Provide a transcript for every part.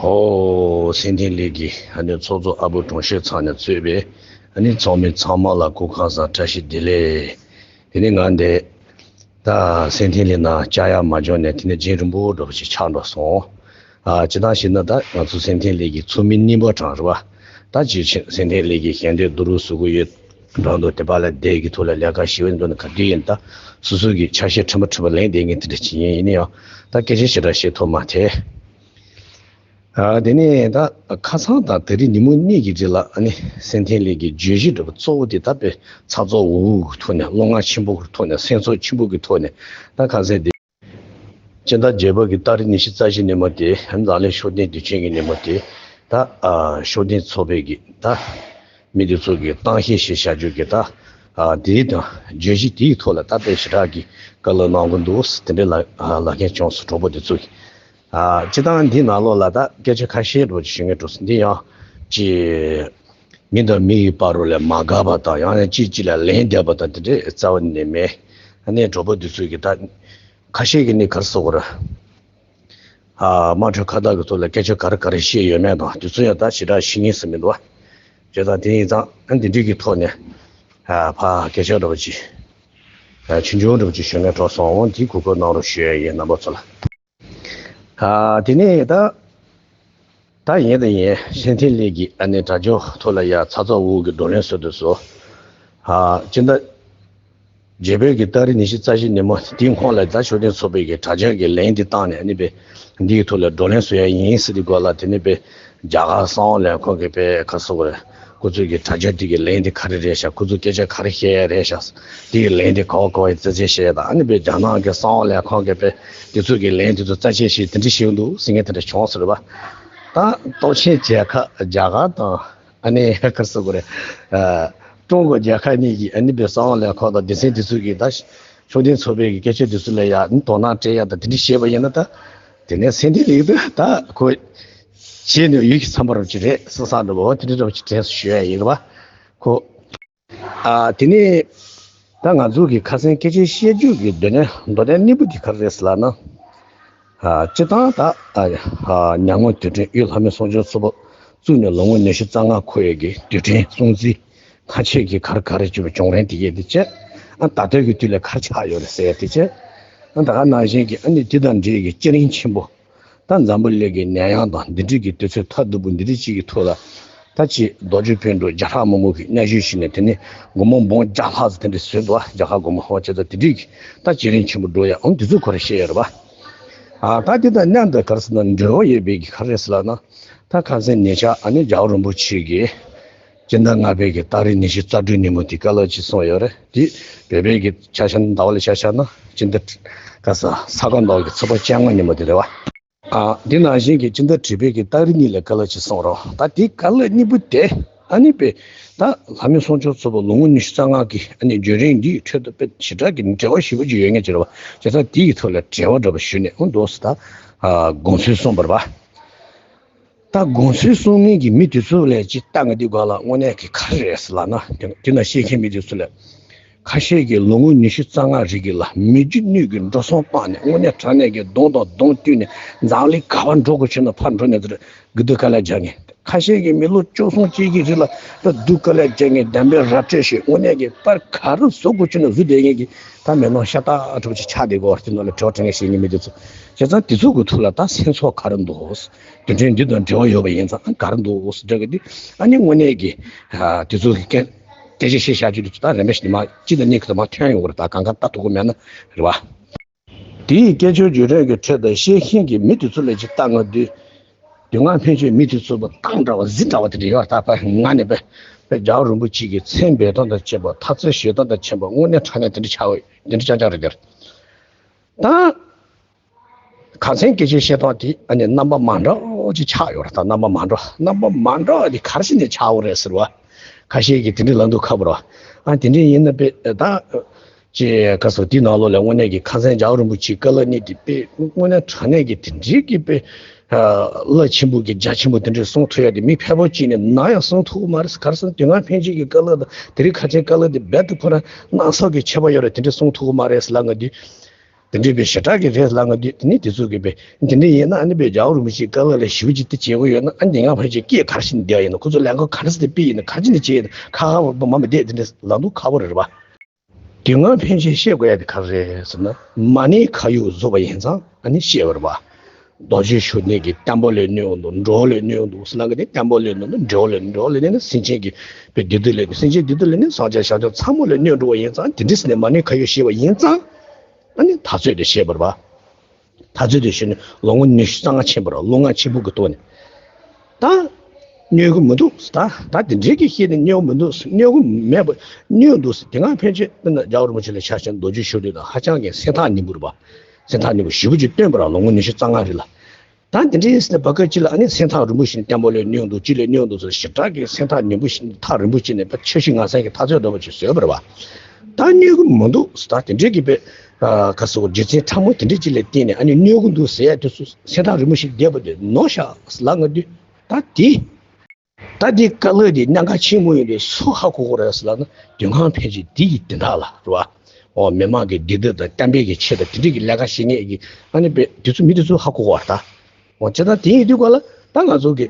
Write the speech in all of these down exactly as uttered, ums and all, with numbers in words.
ཨོ། སེང་ལྡེང་གླིང་གི་ཨ་ནི་ཚོགས་གཙོ་ཨ་བུ་དྲུང་ཆེ་ཚང་ནས་གཙོས་པའི་ཨ་ནི་ཚོགས་མི་ཚང་མ་ལ་སྐུ་ཁམས་བཟང་བཀྲ་ཤིས་བདེ་ལེགས། དེ་ནི་ང་འདི་ད་སེང་ལྡེང་གླིང་ནང་བཅར་ཡག་མ་བྱུང་ནས་དེ་ནི་རྗེས་རིང་པོ་འདྲ་པོ་ཞིག་ཆགས་འགྲོ་སོང་། ཨ་སྤྱིར་བཏང་བྱས་ན་ད་ང་ཚོ་སེང་ལྡེང་གླིང་གི་ཚོགས་མི་རྙིང་པ་གྲས་རེད་པ། ད་ཅིག་ཕྱིན་སེང་ལྡེང་གླིང་གི་ཞལ་འདོན་བསྡུ་རུབ་བཟོ་གི་ཡོད། འགྲོ་འདུག་དེ་པ་ལ་བསྡད་ཀྱི་ཐོག་ལ་ལས་ཀ་ཞེ་པོ་འདུག་ན་ག་དུས་ཡིན་ད་སོ་སོ་གི་ཆ་ཤས་ཕྲན་བུ་ཕྲན་བུ་ལེན་བསྡད་མཁན་དེ་འདྲ་ཅིག་ཡིན། ཡིན་ན་ཡང་ད་སྐད་ཆ་ཞེ་དྲག་བཤད་ཐུབ་མ་ཐལ། ཨ་དེ་ནས་ད་ཁ་སང་དང་དེ་རིང་ཉིན་མོ་གཉིས་ཀྱི་རིང་ལ་ཨ་ནི་སེང་ལྡེང་གླིང་གི་བརྗོད་གཞི་འདྲ་པོ་གཙོ་བོ་དེ་ད་དཔེ་ཚ་ཚ་འུར་འུར་གྱི་ཐོག་ནས་བློ་ངར་ཆེན་པོ་གི་ཐོག་ནས་སེམས་ཚོར་ཆེན་པོ་གི་ཐོག་ནས་ད་ཁ་སང་དེ་སྤྱི་ཟླ་བརྒྱད་པ་གི་ཏ་རིག་ཉི་ཤུ་རྩ་བཞི་ཉིན་མོ་དེ་འཛམ་གླིང་ཤུགས་ལྡན་དུས་ཆེན་གྱི་ཉིན་མོ་དེ་ད་ཨ་ཤུགས་ལྡན་ཚོགས་པའི་གི་ད་མི་དེ་ཚོ་གི་གཏམ་བཤད་བྱེད་བྱ་རྒྱུ་གི་ད་ཨ་དེའི་དང་བརྗོད་གཞི་དེའི་ཐོག་ལ་ད་དཔེ་ཞེ་དྲག་གི་བཀའ་སློབ་གནང་གི་འདུག་དེ་འདྲའི་ལ་ལ་མཁན་བྱུང་སོང་། གྲོགས་པོ་དེ་ཚོ་གི་ཨ་སྤྱིར་བཏང་འདི་ནང་ལོགས་ལ་ད་སྐད་ཆ་ཁ་ཤས་འདྲ་པོ་ཅིག་ཞུ་མཁན་འདུག་འདི་ཡང་ཅི་མི་དང་མི་ཡི་བར་རུ་ལ་མ་དགའ་བ་དང་ཡང་ན་གཅིག་གཅིག་ལ་ལན་འདེབས་པ་དང་དེ་འདྲའི་རྩ་བ་ནས་མེད། ཨ་ནི་གྲོགས་པོ་འདི་ཚོས་ཀྱི་ད་ཁ་ཤས་ཀྱིས་ནི་ག་རེ་ཟེར་དགོས་རེད། ཨ་དམངས་ཁྲོད་ཁ་བརྡ་གི་ཐོག་ལ་སྐད་ཆ་ག་རེ་ག་རེ་བཤད་ཡོད་མེད་དང་དེ་ཚོ་ཡང་ད་ཞེ་དྲག་ཤེས་ངེས་སུ་མི་འདུག་བ། བྱས་ཙང་དེ་ཡིན་ཙང་ཨ་འདི་འདྲའི་གི་ཐོག་ནས་ཨ་ཕ་སྐད་ཆ་འདྲ་པོ་ཅིག་ཨ་ཆུང་ཆུང་འདྲ་པོ་ཅིག་ཞུ་ངེས་འགྲོ་སོང་། འོ་འདི་གོ་སྐབས་གནང་རོགས་ཞུ་ཡ་ཡིན་རྣམ་པ་ཚོ་ལ། ཨ་དེ་ནས་ད་ད་ཡིན་ད་ཡིན་སེང་ལྡེང་གླིང་གི་ཨ་ནི་དྲ་རྒྱ་ཐོག་ལ་ཡ་ཚ་ཚ་འུར་འུར་གྱི་བགྲོ་གླེང་བཟོ་དུས་སུ། ཨ་སྤྱི་ཟླ་བརྒྱད་པའི་གི་ཏ་རིག་ཉི་ཤུ་རྩ་བཞི་ཉིན་མོ་དེའི་ཁོངས་ལ་ད་ཤུགས་ལྡན་ཚོགས་པའི་གི་དྲ་རྒྱ་གི་ལན་དེ་བཏང་ནས་ཨ་ནི་པའི་འདིའི་ཐོག་ལ་བགྲོ་གླེང་བཟོ་ཡ་ཡིན་ཟེར་དུས་སྐབས་ལ་དེ་ནི་པའི་རྒྱ་གར་གསང་བ་ལས་ཁུངས་ཀྱི་པའི་ཁ་གསོ་བར་ཁོ་ཚོས་ཀྱི་དྲ་རྒྱ་དེ་གི་ལན་དེ་ག་རེ་རེད་ཤག་ཁོ་ཚོས་སྐད་ཆ་ག་རེ་བཤད་ཡ་རེད་ཤག་དེ་གི་ལན་དེ་ག་བ་ག་བ་ཡིན་རྩད་གཅོད་བྱས་དང་ཨ་ནི་པའི་རྒྱ་ནག་གི་གསང་བ་ལས་ཁུངས་ཀྱི་པའི་དེ་ཚོ་གི་ལན་དེ་ཚོ་རྩད་གཅོད་བྱས་དེ་འདྲ་བྱེད་འདུག་ཟེར་མཁན་དེ་འདྲ་བྱུང་ཟེར་བ། ད་སྟོབས་ཆེན་རྒྱལ་ཁབ་རྒྱ་གར་དང་ཨ་ནི་ག་རེ་ཟེར་དགོས་རེད། ཨ་ཀྲུང་གོ་རྒྱལ་ཁབ་གཉིས་ཀྱི་ཨ་ནི་པའི་གསང་བ་ལས་ཁུངས་དང་སྡེ་ཚན་དེ་ཚོ་གི་ད་ཤུགས་ལྡན་ཚོགས་པའི་གི་སྐད་ཆ་དེ་ཚོ་ལ་ཡ་ཨ་ནི་དོ་སྣང་སྤྲད་ཡ་དང་དེ་འདྲ་བྱས་པ་ཡིན་ན་ད་དེ་ནས་སེང་ལྡེང་གླིང་དུ་ད་ཁོ་བྱས་ནས་ཡུལ་གྱི་ཚན་པ་རབ་ཅིག་རེད་བསམ་བསམ་འདྲ་པོ་དེ་འདྲ་འདྲ་པོ་ཅིག་དྲན་སོང་ཞུ་ཡ་ཡིན་རེད་པ། ཁོ། ཨ་དེ་ནས་ད་ང་ཚོ་གི་ཁ་སང་སྐད་ཆ་བཤད་རྒྱུ་གི་དོན་ནས་མདོ་དོན་སྙིང་པོ་དེ་ག་རེ་རེད་ཟེར་ལབ་ན། ཨ་སྤྱིར་བཏང་ད་ཨ་ཨ་ཉམས་མྱོང་དུས་དྲན་དབུས་ལྷ་མོའི་གསུང་ཆོས་ཚོགས་པ་བཙུགས་ནས་ལོ་ངོ་ཉི་ཤུ་རྩ་ལྔ་འཁོར་ཡས་ཀྱི་དུས་དྲན་སྲུང་བརྩི་ཁ་ཆེ་གི་ག་རེ་ག་རེ་བྱུང་བྱུང་རན་དེ་གས་དེ་བྱས། ཨ་ད་ལྟའི་གི་དུས་ལ་ག་རེ་ཆགས་ཡོད་རེད་ཟེར་ཡ་དེ་བྱས། ཨ་ད་ག་ནང་བཞིན་གྱི་ཨ་ནི་དེ་དང་འབྲེལ་གྱི་བརྒྱུད་རིམ་ཆེན་པོ། ད་འཛམ་བུ་གླིང་གི་ནད་ཡམས་དང་འདི་འདྲའི་གི་དུས་ཚོད་ཐབས་སྡུག་པོ་འདི་འདྲའི་ཅིག་གི་ཐོག་ལ། ད་ཅིག་རྡོ་རྗེ་སྤུན་གྲོགས་བརྒྱ་ཕྲག་མང་པོ་གིས་གནས་མཇལ་ཞུས་ནས་དེ་ནས་སྒོར་མོ་འབུམ་བརྒྱ་ལྷག་ཙམ་དེ་འདྲ་བཟོས་འདུག་བ། རྒྱ་གར་སྒོར་མོ་ཧོ་ཅེ་ད་དེ་འདྲའི་གི་ད་བརྒྱུད་རིམ་ཆེན་པོ་འགྲོ་ཡ་འོང་དེ་ཚོ་ཁོ་རང་བཤད་ཡ་རེད་བ། ཨ་ད་དེ་དང་མཉམ་དུ་ག་རེ་ཟེར་ན་འབྲེལ་བ་ཡོད་པའི་གི་ག་རེ་ཟེར་ལབ་ན། ད་ཁ་སང་ཉེ་ཆར་ཨ་ནི་རྒྱལ་བ་རིན་པོ་ཆེ་གིས་སྤྱི་ཟླ་ལྔ་པའི་གི་ཏ་རིག་ཉི་ཤུ་རྩ་དྲུག་ཉིན་མོ་དེ་བཀའ་སློབ་ཅིག་གསུངས་ཡོད་རེད། དེ་བོད་པའི་གི་ཆ་བཞག་ན་ཟླ་བ་ལ་ཆ་བཞག་ན་སྤྱི་ཟླ་ག་ས་ས་ག་ཟླ་བ་གི་ཚེས་པ་བཅོ་ལྔ་ཉིན་མོ་དེ་རེད་བ། ཨ་འདི་ནང་བཞིན་གྱི་སྤྱི་ཟླ་དྲུག་པའི་གི་ཏ་རིག་གཉིས་ལ་བཀའ་སློབ་ཅིག་གསུངས་རོགས། ད་དེ་བཀའ་སློབ་གཉིས་པོ་དེ་ཨ་ནི་པའི་ད་ལྷ་མོའི་གསུང་ཆོས་ཚོགས་པ་ལོ་ངོ་ཉི་ཤུ་རྩ་ལྔ་གི་ཨ་ནི་བརྒྱུད་རིམ་འདིའི་ཁྲོད་དུ་དཔེ་ཞེ་དྲག་གི་འབྲེལ་བ་ཞེ་པོ་ཅིག་ཡོད་ངེས་ཀྱི་རེད་བ། བྱས་ཙང་དེ་ཡི་ཐོག་ལ་འབྲེལ་བ་འདྲ་པོ་ཞུས་ནས་འོང་འདུག་ཟེར། ད་ཨ་དགོངས་ཚུལ་གསུངས་པ་རེད་བ། ད་དགོངས་ཚུལ་གསུང་མཁན་གྱི་མི་དེ་ཚོ་ལ་ཅིག་ལྟ་ང་དེ་སྒང་ལ་དངོས་གནས་ཀྱི་ག་རེ་རེད་ཟེར་ལབ་ན། དེ་དེ་ན་བཤད་མཁན་མི་དེ་ཚོ་ལ་ཁ་ཤས་ཀྱིས་ལོ་ངོ་ཉི་ཤུ་རྩ་ལྔ་རིང་གི་ལ་མི་རྒྱུ་ནུས་ཀྱི་འགྲོ་སོང་བཏང་ནས་དངོས་གནས་དྲང་གནས་ཀྱི་གདོང་དང་གདོང་བསྟུན་ནས་འཛམ་གླིང་ག་པར་འགྲོ་དགོས་བྱུང་ན་ཕར་འགྲོ་ནས་དེར་དགུ་སྡུག་དཀའ་ལས་རྒྱག་མཁན། ཁ་ཤས་ཀྱིས་མི་ལོ་བཅུ་གསུམ་བཅས་ཀྱི་རིང་ལ་ད་སྡུག་དཀའ་ལས་རྒྱག་མཁན། བདེན་པའི་ར་སྤྲོད་བྱས་དངོས་གནས་ཀྱི་པར་ག་རེ་བཟོ་དགོས་བྱུང་ན་བཟོ་བསྡད་མཁན་གྱི་ད་མི་ནོར་ཤ་སྟག་འདྲ་པོ་ཅིག་ཆགས་བསྡད་ཀྱི་ཡོད་རེད། དེ་ནང་ལ་དྲི་བ་དྲི་མཁན་བཤད་མཁན་མི་དེ་ཚོ། བྱས་ཙང་དེ་ཚོ་གི་ཐོག་ལ་ད་སེམས་ཚོར་ག་རེ་འདུག་དེ་འདྲའི་འདི་དང་འབྲེལ་བ་ཡོད་པ་ཡིན་ཙང་ག་རེ་འདུག་ཟེར་འདྲ་གི་འདི་ཨ་ནི་དངོས་གནས་ཀྱི་ཨ་དེ་ཚོ་གི་སྐད་སྐད་ཆ་བཤད་བཞག་རྒྱུ་དེ་ཚོ་ད་རིམ་པ་ཞིག་ནས་མར་གཅིག་དང་གཉིས་ཀྱི་ཐོག་མར་ཐོན་ཡོང་གི་རེད། ད་གང་ག་ལྟ་ཐུབ་ཀྱི་མེད་ན་རེད་བ། དེའི་སྐད་ཆ་བརྗོད་རེས་ཀྱི་ཁྲོད་དུ་བཤད་མཁན་གྱི་མི་དེ་ཚོ་ལ་ཅིག་ལྟ་ང་དུས་དུས་ངན་འཕེན་ཆོས་མི་དེ་ཚོ་པ་ཏང་འདྲ་བ་གཟི་འདྲ་བ་དེ་འདྲ་ཡོད་རེད། ད་ཕ་ང་ནས་པའི་པའི་རྒྱལ་བ་རིན་པོ་ཆེ་གི་མཚན་འབོད་སྟངས་དང་བཅས་པ་ཐ་ཚིག་ཞུ་སྟངས་དང་བཅས་པ་དངོས་གནས་དྲང་གནས་དེ་འདྲ་ཆགས་ཡོད། དེ་འདྲ་རྐྱང་རྐྱང་རེད་དེར། ད། ཁ་སང་སྐད་ཆ་བཤད་སྟངས་དེ་ཨ་ནི་རྣམ་པ་མ་འདྲ་བ་ཅིག་ཆགས་ཡོད་རེད། ད་རྣམ་པ་མ་འདྲ་རྣམ་པ་མ་འདྲ་བ་དེ་ག་རེ་བྱས་ནས་ཆགས་ཡོད་རེད་ཟེར་བ། ཁ་ཤས་ཀྱིས་དེ་འདྲའི་ལབ་འདུག་ཁ་བོར་བ། ཨ་དེ་འདྲའི་ཡིན་ན་དཔེ་ད་ཅེས་ག་སོ་དེའི་ནང་ལོགས་ལ་དངོས་གནས་ཀྱི་ཁ་སང་རྒྱལ་བ་རིན་པོ་ཆེའི་བཀའ་སློབ་གཉིས་དེ་དཔེ་དངོས་གནས་དྲང་གནས་ཀྱི་དེ་འདྲའི་གི་དཔེ་རླབས་ཆེན་པོ་གི་རྒྱ་ཆེན་པོ་དེ་འདྲའི་གསུང་ཐུབ་ཡ་དེ་མི་ཕལ་པོ་ཅིག་ནས་ནམ་ཡང་གསུང་ཐུབ་ཀྱི་མ་རེད། ག་རེ་ཟེར་ན་དུས་ངན་འཕེན་ཆོས་ཀྱི་བཀའ་སློབ་དང་དེ་རིང་ཁ་ཆེའི་བཀའ་སློབ་དེ་རྦད་དེ་ཁོ་རང་སྣ་ཚོགས་ཀྱི་ཁྱད་པར་ཡོད་རེད། དེ་འདྲའི་གསུང་ཐུབ་ཀྱི་མ་རེད་ཟེར་ལབ་ང་དུས། དེ་འདྲའི་པའི་ཞེ་དྲག་གི་རེད་ལབ་ང་དུས་དེ་ནི་དེ་ཚོ་གི་པའི་དེ་འདྲ་ཡིན་ན་ཨ་ནི་པའི་རྒྱལ་བ་རིན་པོ་ཆེའི་བཀའ་སློབ་ལ་ཞེ་པོ་ཅིག་དེ་བྱེད་དགོས་ཡོད་ན། ཨ་ནི་དེ་སྔ་ཕན་ཆད་སྐད་ག་རེ་བྱས་ནས་བསྡད་ཡིན་ན། ཁོ་ཚོ་ལས་འགུལ་ག་རེ་ཟེར་དེ་སྤེལ་ཡིན་ན། ག་རེ་བྱས་ནས་བྱས་ཡིན་ན། ཁ་ཁ་བ་མ་མི་བསྡད་དེ་འདྲ་ལབ་འདུག་ཁག་པོ་རེད་པ། དེ་སྔ་ཕན་ཆད་བཤད་དགོས་ཡ་དེ་ག་རེ་རེད་ཟེར་ན། མ་ཎི་ཁ་ཡོག་བཟོས་པ་ཡིན་ཙང་ཨ་ནི་བཤད་པ་རེད་པ། རྡོ་རྗེ་ཤུགས་ལྡན་གྱིས་བརྟན་པོ་ལས་གནོད་འདུག་འགྲོ་བ་ལས་གནོད་འདུག་ཟེར་ལབ་གི་དེ། བརྟན་པོ་ལས་གནོད་འདུག་འགྲོ་བ་ལས། འགྲོ་བ་ལས་ནི་སེམས་ཅན་གྱི་པའི་བདེ་སྡུག་ལས། སེམས་ཅན་བདེ་སྡུག་ལས་ནི་སངས་རྒྱས་བྱང་ཆུབ་ཚང་མ་ལས་གནོད་འགྲོ་བ་ཡིན་ཙང་། དེ་འདྲ་ཟེར་ནས་མ་ཎི་ཁ་ཡོག་བཤད་པ་ཡིན་ཙང་། ཨ་ནི་ད་ཚོད་དེ་བཤད་པ་རེད་པ། ད་ཚོད་དེ་བཤད་ནས་ལོ་ངོ་ཉི་ཤུ་རྩ་ལྔ་ཕྱིན་པ་རེད། ལོ་ལྔ་ཕྱིན་པོ་གི་ཐོག་ནས་ད་གནོད་གི་མི་འདུག་ད་ད་དེ་འདྲའི་གི་བཤད་ནས་གནོད་གི་མི་འདུག་གནོད་གི་མེད་པ། གནོད་འདུག་དེ་སྔ་ཕན་ཆད་དཔེར་ན་རྒྱལ་བ་རིན་པོ་ཆེ་ལ་ཆ་བཞག་ན་རྡོ་རྗེ་ཤུགས་ལྡན་དང་ཧ་ཅང་གི་སེམས་ཐག་ཉེ་པོ་རེད་པ། སེམས་ཐག་ཉེ་པོ་ཞེ་པོ་ཅིག་བསྟེན་པ་རེད། ལོ་ངོ་ཉི་ཤུ་རྩ་ལྔ་རིང་ལ། ད་དེ་འདྲའི་ཟེར་ནས་བར་སྐབས་ཅིག་ལ་ཨ་ནི་སེམས་ཐག་རིང་པོ་ཞིག་བརྟན་པོ་ལས་གནོད་འདུག་ཅི་ལས་གནོད་འདུག་ཟེར་ཞེ་དྲག་གི་སེམས་ཐག་ཉེ་པོ་ཞིག་ཐག་རིང་པོ་ཅིག་ནས་ཕར་འཆར་གཞི་ངན་སེམས་ཀྱི་ཐག་ཚོད་འདྲ་པོ་ཅིག་བཟོས་པ་རེད་པ། ད་གནོད་གི་མི་འདུག་ད་དེ་འདྲའི་གི་པའི་ག་ཟེར་དགོས། རྒྱུ་མཚན་ཕྲ་མོ་དེ་འདྲའི་ཅིག་ལ་བརྟེན་ནས་ཨ་ནི་གནོད་གི་འདུག་ཟེར་ཡ་དེ་ཚོ་སེམས་ཐག་རིང་པོ་ཞིག་བསྡད་པ་དེ་ནོར་ཤག་ལབ་ང་དུས། ད་དེ་ད་དེ་བཀའ་སློབ་དེ་གནད་འགག་ཆེན་མོ་ཡིན་དུས་སུ་ཧ་གོ་གི་རེད་ཟེར་ལབ་ན། དེ་སྔ་ཕན་ཆད་དེ་ཡི་དེ་འདྲ་ལ་རེད་པ། འོ། མི་མང་གི་བདེ་སྡུག་དང་བསྟན་པའི་གི་ཆེད་དུ་དེ་འདྲའི་གི་ལས་ཀ་བྱེད་མཁན་གྱི་ཨ་ནི་པའི་དེ་ཚོ་མི་དེ་ཚོ་ཧ་གོ་གི་རེད་ད། འོ། བྱས་ཙང་དེ་ཡིན་དུས་ག་ལ་ད་ང་ཚོ་གི་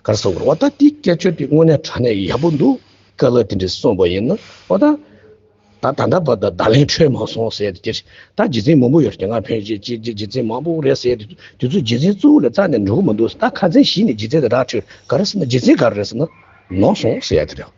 ག་རེ་ཟེར་དགོས་རེད། འོ། ད་དེ་སྐད་ཆ་དེ་དངོས་གནས་དྲང་གནས་ཡག་པོ་འདུག་བཀའ་སློབ་དེ་འདྲ་གསུངས་པ་ཡིན་ན། འོ། ད་ད་ད་ལྟ་བར་དུ་བརྡ་ལན་འཕྲོད་མ་སོང་ཟེར་ཡ་དེ། དེ་ད་རྒྱུ་མཚན་མང་པོ་ཡོད་རེད། དེ་སྔ་ཕན་ཆད་ཅི་ཅི་རྒྱུ་མཚན་མང་པོ་རེད་ཟེར་ཡ་དེ། དེ་ཚོ་རྒྱུ་མཚན་གཙོ་བོ་ལ་རྩ་ནས་འགྲོ་གི་མི་འདུག་ད་ཁ་སང་གཞི་ནས་རྒྱུ་མཚན་དེ་ར་འཕྲོད། ག་རེ་ཟེར་ན། རྒྱུ་མཚན་ག་རེ་རེད་ཟེར་ན། ནོར་སོང་ཟེར་ཡ་དེ་རེད།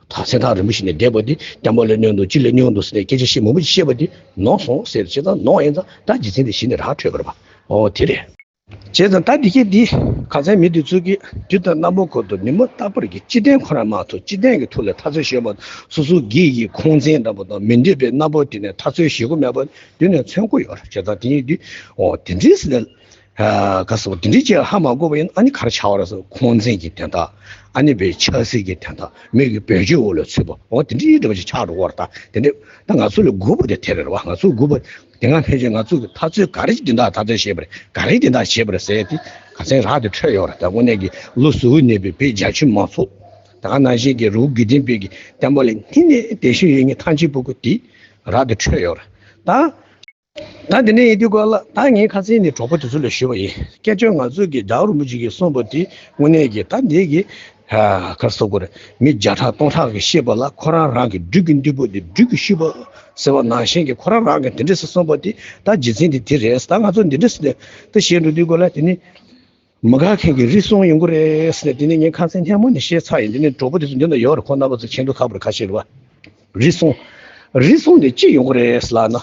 ད་སེམས་ཐག་རིང་པོ་ཞིག་ནས་བསྡད་པ་དེ། བརྟན་པོ་ལས་གནོད་འདུག་ཅི་ལས་གནོད་འདུག་ཟེར་ནས་སྐད་ཆ་བཤད་མང་པོ་ཞིག་བཤད་པ་དེ་ནོར་སོང་ཟེར། བྱས་ཙང་ནོར་ཡིན་ཙང་ད་རྒྱུ་མཚན་དེ་གཞི་ནས་ར་འཕྲོད་པ་རེད་པ། འོ། དེ་རེད། བྱས་ཙང་ད་འདི་སྐད་འདི་ཁ་སང་མི་འདི་ཚོ་གིས་དུས་དང་རྣམ་པ་ཀུན་ཏུ་ཉིན་མོ་རྟག་པར་གྱི་སྤྱི་དོན་ཁོ་རང་མ་གཏོགས་སྤྱི་དོན་གྱི་ཐོག་ལ་འཐབ་རྩོད་བྱེད་པ་དང་། སོ་སོ་སྒེར་གྱི་ཁོང་ཚན་འདྲ་པོ་དང་མི་འདོད་པའི་རྣམ་པ་དེ་ནས་འཐབ་རྩོད་བྱེད་དགོས་མེད་པ་དེ་ནས་མཚོན་གྱི་ཡོད་རེད། བྱས་ཙང་དེ་ཡིན་དུས། འོ། དེ་འདྲའི་ཟེར་ནས། ཨ། ག་ཟེར། དེ་འདྲའི་ཅིག་ཧ་མ་གོ་བ་ཡིན་ན་ཨ་ནི་ག་རེ་ཆགས་པ་རེད་ཟེར། ཁོང་ཚན་གྱི་དོན་དག་ཨ་ནི་པའི་ཆབ་སྲིད་ཀྱི་དོན་དག་མི་གི་བེད་སྤྱོད་འོག་ལ་ཚུད་པ། འོ། དེ་འདྲའི་འདྲ་པོ་ཅིག་ཆགས་འགྲོ་གི་ཡོད་རེད་ད། དེ་འདྲ་ད་ང་ཚོ་ལ་དགོས་པ་དེ་དེ་རེད་པ། ང་ཚོ་དགོས་པ། དེ་སྔ་ཕན་ཆད་ང་ཚོ་གི་འཐབ་རྩོད་ག་རེ་ཅིག་དོན་དག་འཐབ་རྩོད་བྱས་པ་རེད། ག་རེ་དོན་དག་བྱས་པ་རེད་ཟེར་ཡ་དེ་ཁ་སང་ར་དེ་འཕྲོད་ཡོད་རེད་ད། དངོས་གནས་ཀྱི་ལོ་གསུམ་ནས་པའི་བོད་རྒྱ་ཆེ་མང་ཚོགས། ད་ག་ནང་བཞིན་གྱི་རི་བོ་དགེ་ལྡན་པའི་གི་བསྟན་པ་ལ་དངོས་གནས་དད་ཞེན་ཡོད་མཁན་ཐམས་ཅད་པོ་གི་དེ་ར་དེ་འཕྲོད་ཡོད་རེད་ད། ད་དེ་འདྲ་ཡིན་དུས་ག་ལ་ད་ངས་ཁ་སང་ནས་གྲོགས་པོ་དེ་ཚོ་ལ་ཞུས་པ་ཡིན། སྐད་ཆ་ང་ཚོ་གི་རྒྱལ་བ་རིན་པོ་ཆེ་གིས་གསུངས་པ་དེ་དངོས་གནས་ཀྱི་ད་འདི་གི། ཨ། ག་རེ་ཟེར་དགོས་རེད། མི་བརྒྱ་ཕྲག་སྟོང་ཕྲག་གིས་ཤེས་པ་ལ་ཁོ་རང་རང་གི་སྦྲུལ་གྱི་མདུད་པོ་དེ་སྦྲུལ་གྱིས་གཤིབས་པ་ཟེར་བ་ནང་བཞིན་གྱི། ཁོ་རང་རང་གིས་དེ་འདྲ་ཟེར་གསུངས་པ་དེ་ད་རྒྱུ་མཚན་དེ་དེ་རེད། ད་ང་ཚོ་འདི་འདྲ་ཟེར་ནས་ད་བཤད་འགྲོ་དུས་ག་ལ་དེ་ནི། མི་དགའ་མཁན་གྱི་རིགས་གསུམ་ཡོང་གི་རེད་ཟེར་ནས་དེ་ནས་ངས་ཁ་སང་སྔ་མོ་ནས་བཤད་ཚར་ཡིན། དེ་ནས་གྲོགས་པོ་དེ་ཚོ་འདི་ན་ཡོད་རེད། ཁོང་རྣམ་པ་ཚོ་མཁྱེན་མདོག་ཁ་པོ་རེད། ཁ་ཤས་རེད་པ། རིགས་གསུམ། རིགས་གསུམ་དེ་ཅི་ཡོང་གི་རེད་ཟེར་ལབ་ན།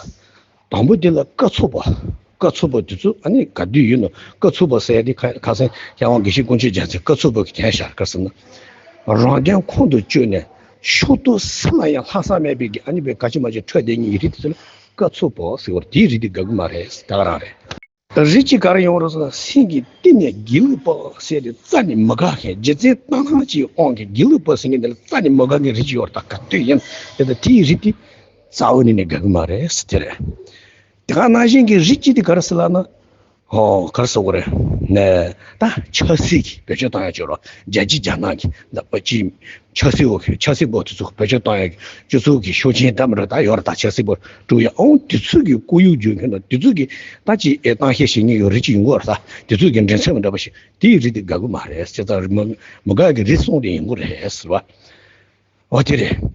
དང་པོ་དེ་ལ་སྐབས་ཚུགས་པ། སྐབས་ཚུགས་པ་དེ་ཚོ་ཨ་ནི་ག་དུས་ཡིན་ནོ། སྐབས་ཚུགས་པ་ཟེར་ཡ་དེ་ཁ་ཁ་སང་མཁས་དབང་དགེ་བཤེས་ཀུན་མཁྱེན་རྒྱལ་མཚན་སྐབས་ཚུགས་པ་གིས་བསྟན་བཞག་ག་ཟེར་ན། རང་དོན་ཁོང་དུ་བཅུག་ནས་ཕྱོགས་གཏོགས་སུ་ལ་ཡང་ལྷག་བསམ་མེད་པའི་གི་ཨ་ནི་པའི་ག་ཅི་མ་ཅི་འཕྲོད་བསྡད་མཁན་གྱི་རིགས་དེ་ཚོ་ལ་སྐབས་ཚུགས་པ་ཟེར་བ་རེད། དེའི་རིགས་དེ་དགའ་གི་མ་རེད། ད་ག་རང་རེད། རིགས་གཅིག་ག་རེ་ཡོང་རེད་ཟེར་ན། སེམས་ཀྱི་གཏིང་ནས་སྒྱིད་ལུག་པ་ཟེར་དེ་རྩ་ནས་མི་དགའ་མཁན། རྒྱུ་མཚན་ཏག་ཏག་ཅིག་དབང་གིས་སྒྱིད་ལུག་པ་ཟེར་མཁན་དེ་ལ་རྩ་ནས་མི་དགའ་མཁན་རིགས་གཅིག་ཡོད་རེད། ད་ག་དུས་ཡིན་དེ་ད་དེའི་རིགས་དེ་རྩ་བ་ནས་ནས་དགའ་གི་མ་རེད་ཟེར་དེ་རེད། དེ་ག་ནང་བཞིན་གྱི་རིགས་གཅིག་དེ་ག་རེ་ཟེར་ལབ་ན། ཨོ། ག་རེ་ཟེར་དགོས་རེད། ནས་ད་ཆབ་སྲིད་ཀྱི་བེད་སྤྱོད་བཏང་ཡ་ཅིག་ཡོད་རེད། རྒྱལ་སྤྱི་རྒྱ་ནག་གི་ད་པ་ཅི། ཆབ་སྲིད་འོག་གི་ཆབ་སྲིད་འོག་དེ་ཚོ་བེད་སྤྱོད་བཏང་ཡ་གི་སྤྱི་ཚོགས་ཀྱི་ཤུགས་རྐྱེན་འདྲ་མི་འདྲ་ད་ཡོད་རེད། ད་ཆབ་སྲིད་པོ་དཀྲུག་ཡ། ཨང་དེ་ཚོ་གི་སྐུ་གཡུག་རྒྱུག་མཁན་དང་དེ་ཚོ་གི་ད་ཅི་ཨེ་གཏམ་བཤད་བྱེད་མཁན་གྱི་རིགས་གཅིག་ཡོང་གི་ཡོད་རེད། ད་དེ་ཚོ་གི་འགྲན་སེམས་འདྲ་པོ་ཞིག་དེའི་རིགས་དེ་དགའ་གི་མ་རེད། བྱས་ཙང་མི་མི་དགའ་གི་རིགས་གསུམ་དེ་ཡོང་གི་རེད་ཟེར་བ། འོ་དེ་རེད།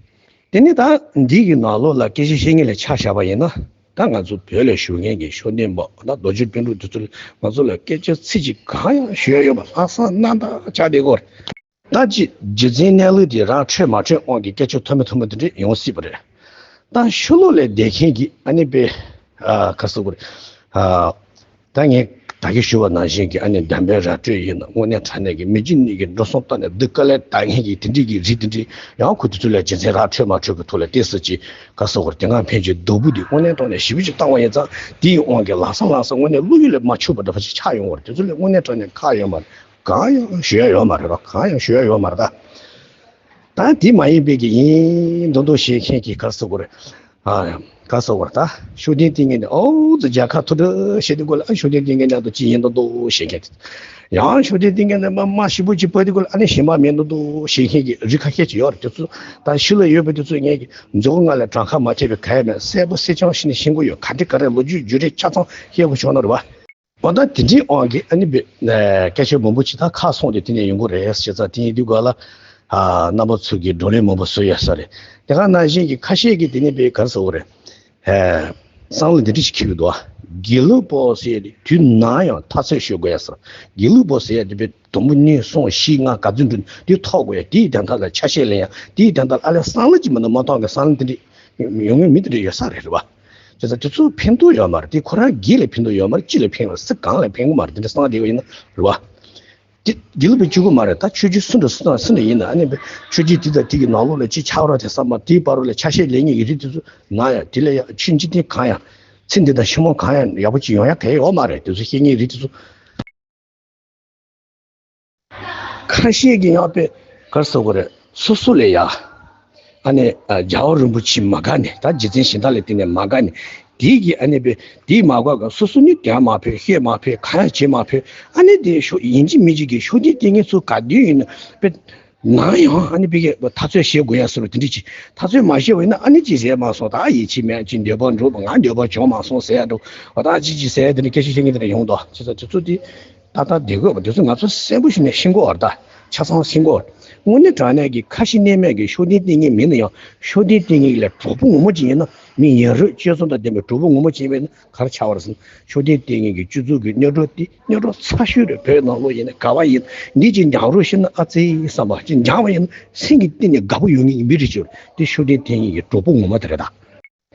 དེ་ནི་ད་འདི་གི་ནང་ལོགས་ལ་སྐད་ཆ་བཤད་མཁན་ལ་ཆ་བཞག་པ་ཡིན་ན། ད་ང་ཚོ་བོད་ལ་བཞུགས་མཁན་གྱི་ཤུགས་ལྡན་པ་ད་རྡོ་རྗེ་སྤུན་གྲོགས་དེ་ཚོ་ལ་ང་ཚོ་ལ་སྐད་ཆ་ཚིག་གཅིག་གང་ཡང་ཞུ་ཡ་ཡོད་མ་རེད། ལྷག་བསམ་རྣམ་དག་ཆགས་བསྡད་ཀྱི་ཡོད་རེད། ད་ཅི་རྒྱུ་མཚན་གནས་ལུགས་དེ་རང་འཕྲོད་མ་འཕྲོད་དབང་གིས་སྐད་ཆ་ཐོན་མི་ཐོན་མི་དེ་འདྲ་ཡོང་སྲིད་པ་རེད། ད་ཕྱི་ལོགས་ལ་བསྡད་མཁན་གྱི་ཨ་ནི་པའི། ཨ། ག་རེ་ཟེར་དགོས་རེད། ཨ། ད་ངས་ད་གིན་ཞུས་པ་ནང་བཞིན་གྱི་ཨ་ནི་གདམས་པའི་ར་སྤྲོད་ཡིན་ན། དངོས་གནས་དྲང་གནས་ཀྱི་མི་གཅིག་གཉིས་ཀྱི་འགྲོ་སོང་བཏང་ནས་སྡུག་དཀའ་ལས་གཏོང་མཁན་གྱི་དེ་འདྲའི་གི་རིགས་དེ་འདྲའི་ཡང་ཁོ་དེ་ཚོ་ལ་རྒྱུ་མཚན་རང་འཕྲོད་མ་འཕྲོད་ཀྱི་ཐོག་ལ་ཏོག་ཙམ་ཅིག་ག་རེ་ཟེར་དགོས་རེད། དེ་སྔ་ཕན་ཆད་སྡུག་པོ་དེ་དངོས་གནས་དྲང་གནས་ཞེ་པོ་ཅིག་བཏང་བ་ཡིན་ཙང་། དེའི་དབང་གིས་ལམ་སང་ལམ་སང་དངོས་གནས་བློ་ཡུལ་ལས་མ་ཆོད་པ་འདྲ་པོ་ཞིག་ཆགས་ཡོང་བ་རེད། དེ་ཚོ་ལ་དངོས་གནས་དྲང་གནས་ཁག་ཡོད་མ་རེད། གང་ཡང་ཞུ་ཡ་ཡོད་མ་རེད་རོ། གང་ཡང་ཞུ་ཡ་ཡོད་མ་རེད་ད། ད་དེ་མ་ཡིན་པའི་གི་ཡིན་མདོག་མདོག་བཤད་མཁན་གྱི་ག་རེ་ཟེར་དགོས་རེད། ཨ་ཡ། ག་ཟེར་བ་ད། ཤུགས་ལྡན་ཏིང་ངེ་འདི་ཨོ་ཙི་རྒྱལ་ཁ་ཐུབ་འདྲ་བྱེད་དུས་སྐོར་ལ། ཨ་ཤུགས་ལྡན་ཏིང་ངེ་མཉམ་དུ་ཅི་ཡིན་མདོག་མདོག་བྱེད་མཁན་དེ། ཡང་ཤུགས་ལྡན་ཏིང་ངེ་འདི་མ་མ་ཞིབ་པོ་ཅིག་ཕབ་དུས་སྐོར་ལ། ཨ་ནི་ཞེ་མ་མེད་མདོག་མདོག་བྱེད་མཁན་གྱི་རིགས་ཁ་ཤས་ཅིག་ཡོད་རེད། དེ་ཚོ་ད་ཤི་ལ་ཡོད་པ་དེ་ཚོ་ངས་ཀྱི་མཛུབ་གུ་ལྔ་ལས་བྲང་ཁ་མ་ཆད་པའི་ག་ཡ་མེད་གསལ་པོ་གསལ་རྐྱང་བྱས་ནས་ཤེས་ཀྱི་ཡོད། ག་འདྲ་ག་རེ་ལོ་རྒྱུས་བརྗོད་རེས་ཆ་ཚང་ཤེས་དགོས་བྱུང་ན་རེད་བ། འོ་ད་དེ་འདྲའི་དབང་གིས་ཨ་ནི་བེ་སྐད་ཆ་མང་པོ་ཅིག་ད་ཁ་སོང་སྟེ་དེ་ནས་ཡོང་གི་རེད་ཟེར་ཙང་། དེ་ཡིན་དུས་ག་ལ་ཨ་རྣམ་པ་ཚོ་གིས་བགྲོ་གླེང་མང་པོ་བཟོས་ཡོད་ས་རེད། དེ་ག་ནང་བཞིན་གྱི་ཁ་ཤས་ཀྱིས་དེ་ནས་བེ་ག་རེ་ཟེར་དགོས་རེད། ཨ་བསམ་བློ་འདི་འདྲ་ཞིག་འཁྱེར་གྱི་འདུག་ཨ། དགེ་ལུགས་པ་ཟེར་ཡ་དེ་དུས་ནམ་ཡང་འཐབ་རྩོད་བྱེད་དགོས་ཡ་ཟེར། དགེ་ལུགས་པ་ཟེར་ཡ་དེ་བེ་དུམ་བུ་གཉིས་གསུམ་བཞི་ལྔ་ག་ཚོད་འགྲོ་དེ་ཐོག་དགོས་ཡ། དེའི་དོན་དག་ལ་ཆ་ཤས་ལེན་ཡ། དེའི་དོན་དག་ལ་ཨ་ལས་བསམ་བློ་ཅིག་མི་འདུག་མ་གཏོང་གི་བསམ་བློ་འདི་འདྲ་ཡོང་མཁན་མི་དེ་འདྲ་ཡོད་ས་རེད། རེད་བ། བྱས་ཙང་དེ་ཚོ་ཕན་ཐོགས་ཡོད་མ་རེད། དེ་ཁོ་རང་སྒེར་ལ་ཕན་ཐོགས་ཡོད་མ་རེད། སྤྱི་ལ་ཕན་ཡོད། སུ་གང་ལ་ཕན་གི་མ་རེད། དེ་འདྲ་བསམ་བསྡད་པ་ཡིན་ན་རེད་བ། དེ་དགེ་ལུགས་པའི་སྤྱི་སྒོ་མ་རེད། ད་ཆོས་བརྒྱུད་སུ་འདྲ་སུ་དང་སུ་འདྲ་ཡིན་ན་ཨ་ནི་ཆོས་བརྒྱུད་དེ་དང་དེ་གི་ནང་ལོགས་ལ་ཅི་ཆགས་ར་དེ་བསམ་པ། དེའི་བར་ལ་ཆ་ཤས་ལེན་མཁན་གྱི་རིགས་དེ་ཚོ་ནམ་ཡང་དེ་ལ་ཡང་ཆོས་འཇིག་རྟེན་གང་ཡང་ཚེ་འདི་དང་ཕྱི་མ་གང་ཡང་ཡག་པོ་ཅིག་ཡོང་ཡ་གང་ཡང་ཡོད་མ་རེད། དེ་ཚོ་བཤད་མཁན་རིགས་དེ་ཚོ། ཁ་ཤས་ཀྱིས་ཡང་དཔེ་ག་རེ་ཟེར་དགོས་རེད། སོ་སོ་ལ་ཡ་ཨ་ནི་ཨ་རྒྱལ་བ་རིན་པོ་ཆེ་མ་དགའ་ནས། ད་རྗེ་བཙུན་ཞལ་ལྟ་ལ་བརྟེན་ནས་མ་དགའ་ནས། དེའི་གི་ཨ་ནི་དཔེ་དེའི་མ་དགའ་ག་སོ་སོ་ནི་དོན་མ་ཕོད། ཤེས་མ་ཕོད། གང་ཡང་བྱེད་མ་ཕོད། ཨ་ནི་དེ་ཤོ་ཡིན་གཅིག་མིན་གཅིག་གི་ཤུགས་ལྡན་ཏིང་ངེ་ཚོ་ག་དུས་ཡིན་ན་དཔེ་ནམ་ཡང་ཨ་ནི་དཔེ་གི་འཐབ་རྩོད་བྱེད་དགོས་ཡ་ཟེར་བ་དེ་འདྲ་ཅིག་འཐབ་རྩོད་མ་བྱས་པ་ཡིན་ན་ཨ་ནི་ཅིག་བྱས་མ་སོང་། ད་ཡིད་ཆེས་མེད། ཅིག་འདོད་པ་འགྲུབ། ང་འདོད་པ་བྱུང་མ་སོང་ཟེར་ཡ་འགྲོ། འོ་ད་ཅིག་ཅིག་ཟེར་ཡ་དེ་འདྲ་སྐད་ཆ་བཤད་མཁན་དེ་འདྲ་ཡོང་འདུག་བྱས་ཙང་དེ་ཚོ་དེ། ཏག་ཏག་བསྡད་དགོས་པ་དེ་ཚོ་ང་ཚོ་གསལ་པོ་ཞིག་ནས་ཤེས་དགོས་པ་རེད། ད་ཆ་ཚང་ཤེས་དགོས་པ་རེད། དངོས་གནས་དྲང་གནས་ཀྱི་ཁ་ཞེ་གནས་མེད་ཀྱི་ཤུགས་ལྡན་ཏིང་ངེ་མིན་ན་ཡང་། ཤུགས་ལྡན་ཏིང་ངེ་ལས་གྲོགས་པོ་ངོ་མ་ཅིག་ཡིན་ན། མི་ཡ་རབས་སྤྱོད་གཙང་དང་ལྡན་པའི་གྲོགས་པོ་ངོ་མ་ཅིག་ཡིན་པ་ཡིན་ན་ག་རེ་ཆགས་པ་རེད་ཟེར་ན། ཤུགས་ལྡན་ཏིང་ངེ་གི་སྤྱི་ཚོགས་ཀྱི་གནོན་གྲོགས་དེ་གནོན་གྲོགས་ཚ་ཤོས་རེད། བོད་ནང་ལོགས་ཡིན་ན་ག་པར་ཡིན། འདི་ཅིག་འཇང་རོགས་ཤེས་ན་ཨ་ཙི་བསམ་པ་ཅིག་འཇང་བ་ཡིན་ན། སེམས་ཀྱི་གཏིང་ནས་དགའ་པོ་ཡོང་མཁན་གྱི་མི་རེ་ཅིག་ཡོད་རེད། དེ་ཤུགས་ལྡན་ཏིང་ངེ་གི་གྲོགས་པོ་ངོ་མ་དེ་རེད་ད།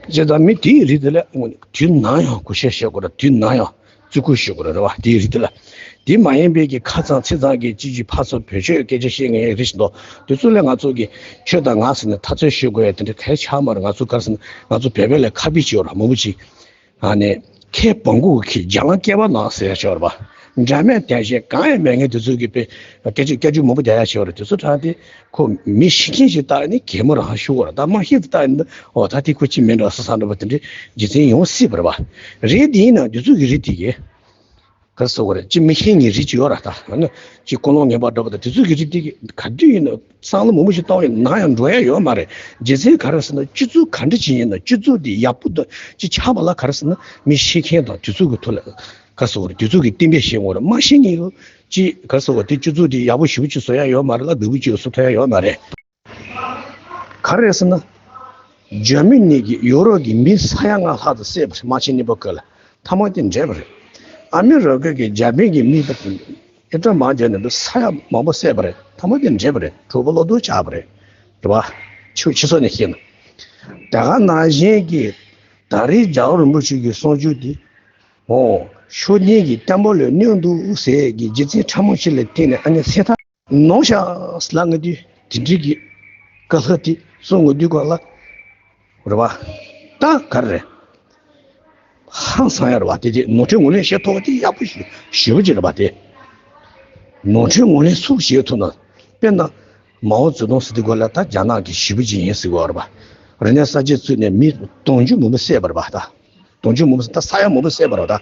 བྱས་ཙང་མི་དེའི་རིགས་དེ་ལ་དངོས་གནས་དུས་ནམ་ཡང་གུས་ཞབས་བྱེད་དགོས་རེད། དུས་ནམ་ཡང་བརྩི་བཀུར་ཞུ་དགོས་རེད། རེད་བ། དེའི་རིགས་དེ་ལ། དེ་མ་ཡིན་པའི་གི་ཁ་ཚང་ཚིག་ཚང་གི་ཅི་ཅི་ཕར་ཚུར་བེད་སྤྱོད་སྐད་ཆ་བཤད་མཁན་རེ་ཞིག་འདུག་དེ་ཚོ་ལ་ང་ཚོ་གི་ཁྱོད་དང་ང་ཟེར་ནས་འཐབ་རྩོད་ཞུ་དགོས་ཡ་དེ་འདྲ་གལ་ཆགས་མ་རེད། ང་ཚོ་ག་རེ་ཟེར་ན། ང་ཚོ་བོད་པའི་ལ་ཁ་དཔེ་ཅིག་ཡོད་རེད། མང་པོ་ཅིག་ཨ་ནི། ཁའི་བང་གུ་གི་རྒྱ་ལང་སྐེད་པ་ནང་ཟེར་ཡ་ཅིག་ཡོད་རེད་བ། འདྲ་མེད་དེ་བཞིན་གང་ཡང་མེད་མཁན་དེ་ཚོ་གི་དཔེ་སྐད་ཆ་སྐད་ཆ་མང་པོ་རྒྱག་ཡ་ཅིག་ཡོད་རེད། དེ་ཚོ་དྲངས་ཏེ། ཁོ་མི་ཤེས་མཁན་ཞིག་ལྟ་ནི་གད་མོ་རང་ཤོར་བ་རེད། ད་མ་ཤེས་ཚོ་ལྟ་ནི་འོ་ད་དེ་ཁོ་ཅི་མིན་འགྲོ་ས་ས་འགྲོ་བ་དེ་འདྲའི་རྒྱུ་མཚན་ཡོང་སྲིད་པ་རེད་བ། རེད་དེ་ཡིན་ན་དེ་ཚོ་གི་རིགས་དེ་གི་ག་རེ་ཟེར་དགོས་རེད། ཅི་མི་ཤེས་མཁན་རིགས་ཅིག་ཡོད་ར། ད་ཨ་ནི་ཅི་ཀུན་སློང་ངན་པ་འགྲོ་བ་དང་དེ་ཚོ་གི་རིགས་དེ་གི་ག་དུས་ཡིན་ན་བསམ་བློ་མང་པོ་ཞིག་གཏོང་ཡིན་ན་ཡང་འགྲོ་ཡ་ཡོད་མ་རེད། རྒྱུ་མཚན་ག་རེ་ཟེར་ན། སྤྱི་ཚོགས་ག་འདྲ་ཅིག་ཡིན་ན། སྤྱི་ཚོགས་དེ་ཡག་པོ་དང་ཅི་ཆགས་པ་ལ་ག་རེ་ཟེར་ན། མི་ཤེས་མཁན་དང་དེ་ཚོ་གི་ཐོག་ལ་ག་རེ་ཟེར་དགོས་རེད། དེ་ཚོ་གི་གཏན་འབེབས་བྱེད་དགོས་རེད། མ་ཤེས་མཁན་ཡོད་ཅི་ག་རེ་ཟེར་དགོས་རེད། དེ་སྤྱི་ཚོགས་དེ་ཡག་པོ་ཞེ་པོ་ཅིག་བཟོ་ཡ་ཡོད་མ་རེད་ལ། སྡུག་པོ་ཅིག་བཟོ་ཐུབ་ཡ་ཡོད་མ་རེད། ག་རེ་ཟེར་ན། འཇར་མ་ནི་གིས་ཡུ་རོབ་ཀྱི་མི་ས་ཡ་ལྔ་ལྷག་ཙམ་བསད་པ་རེད། དམག་ཆེན་གཉིས་པ་སྐབས་ལ། མཐའ་མ་དེ་འདྲེས་པ་རེད། ཨ་མི་རི་ཀ་གིས་འཇར་པན་གྱི་མི་དེ་ཨེ་ཏྲ་མར་བརྒྱབ་ནས་ས་ཡ་མང་པོ་བསད་པ་རེད། མཐའ་མ་དེ་འདྲེས་པ་རེད། གྲོགས་པོ་བློ་ལྡོག་ཆགས་པ་རེད། རེད་བ། ཆོས་སྤྱི་ཚོགས་ནས་བཤད་ན། དེ་ག་ནང་བཞིན་གྱི་ད་རེས་རྒྱལ་བ་རིན་པོ་ཆེ་གི་གསུང་ཆོས་དེ། འོ། ཤུགས་ལྡན་གྱིས་བསྟན་པ་ལ་གནོད་འདུག་ཟེར་གྱི་རྒྱུ་མཚན་ཕྲ་མོ་ཞིག་ལ་བརྟེན་ནས་ཨ་ནི་སེམས་ཐག་ནོར་ཤག་ལབ་ཡོང་དུས། དེ་འདྲའི་གི་བཀའ་སློབ་དེ་གསུང་ཡོང་དུས་སྐབས་ལ། རེད་བ། ད་ག་རེ་རེད། ཧང་སང་ཡ་རེད་བ། དེ་དེ་ནོར་འཁྲུལ་ངོས་ལེན་བྱེད་ཐུབ་པ་དེ་ཡག་པོ་ཞེ་ཞེ་པོ་ཅིག་རེད་བ། དེ་ནོར་འཁྲུལ་ངོས་ལེན་སུས་བྱེད་ཐུབ་ན། དཔེར་ན་མའོ་ཙེ་ཏུང་ཟེར་དུས་སྐབས་ལ་ད་རྒྱ་ནག་གི་ཞེ་པོ་ཅིག་ཡིན་ཟེར་གྱི་ཡོད་རེད་བ། རིག་གནས་གསར་བརྗེ་བཙུགས་ནས་མི་དུང་ཕྱུར་མང་པོ་བསད་པ་རེད་བ་ད། དུང་ཕྱུར་མང་པོ་ཟེར། ད་ས་ཡ་མང་པོ་བསད་པ་རེད་བ་ད།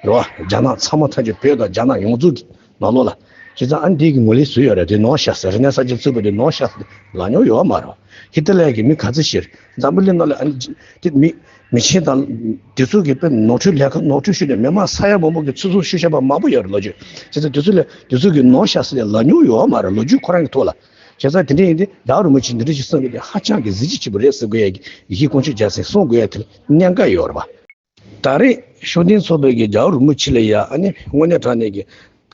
རེད་བ། རྒྱ་ནག་ཚང་མ་ཐམས་ཅད། བོད་དང་རྒྱ་ནག་ཡོངས་རྫོགས་ཀྱི་ནང་ལོགས་ལ། བྱས་ཙང་ཨ་ནི་དེ་གི་ངོས་ལེན་བཟོས་ཡོད་རེད། དེ་ནོར་ཤག་ཟེར། རིག་གནས་གསར་བརྗེ་བཙུགས་པ་དེ་ནོར་ཤག་ཟེར་ལབ་མྱོང་ཡོད་མ་རེད་བ། ཧི་ཏི་ལར་གྱི་མི་ག་ཚོད་ཤི་རེད། འཛམ་བུ་གླིང་ནང་ལ་ཨ་ནི་དེ་མི་མི་ཆེན་དང་དེ་ཚོ་གི་དཔེ་ནོར་འཁྲུལ་ལས་ཀ་ནོར་འཁྲུལ་ཞུས་ནས་མི་མང་ས་ཡ་མང་པོ་གི་ཚེ་སྲོག་ཤོར་བཞག་པ་མང་པོ་ཡོད་རེད། ལོ་རྒྱུས། བྱས་ཙང་དེ་ཚོ་ལ་དེ་ཚོ་གི་ནོར་ཤག་ཟེར་ལབ་མྱོང་ཡོད་མ་རེད། ལོ་རྒྱུས་ཁོ་རང་གི་ཐོག་ལ། བྱས་ཙང་དེ་འདྲ་ཡིན་དུས་རྒྱལ་བ་རིན་པོ་ཆེས་འདི་འདྲ་ཞིག་གསུངས་པ་དེ་ཧ་ཅང་གི་གཟི་བརྗིད་ཆེན་པོ་རེད་ཟེར་དགོས་ཡ་གི། ཡེ་ཤེས་དཀོན་མཆོག་རྒྱལ་མཚན་གསུང་དགོས་ཡ་དེ་ལ་གནད་འགག་ཡོད་རེད་བ། ད་རེས་ཤུགས་ལྡན་ཚོགས་པའི་གི་རྒྱལ་བ་རིན་པོ་ཆེ་ལ་ཡ་ཨ་ནི་དངོས་གནས་དྲང་གནས་ཀྱི་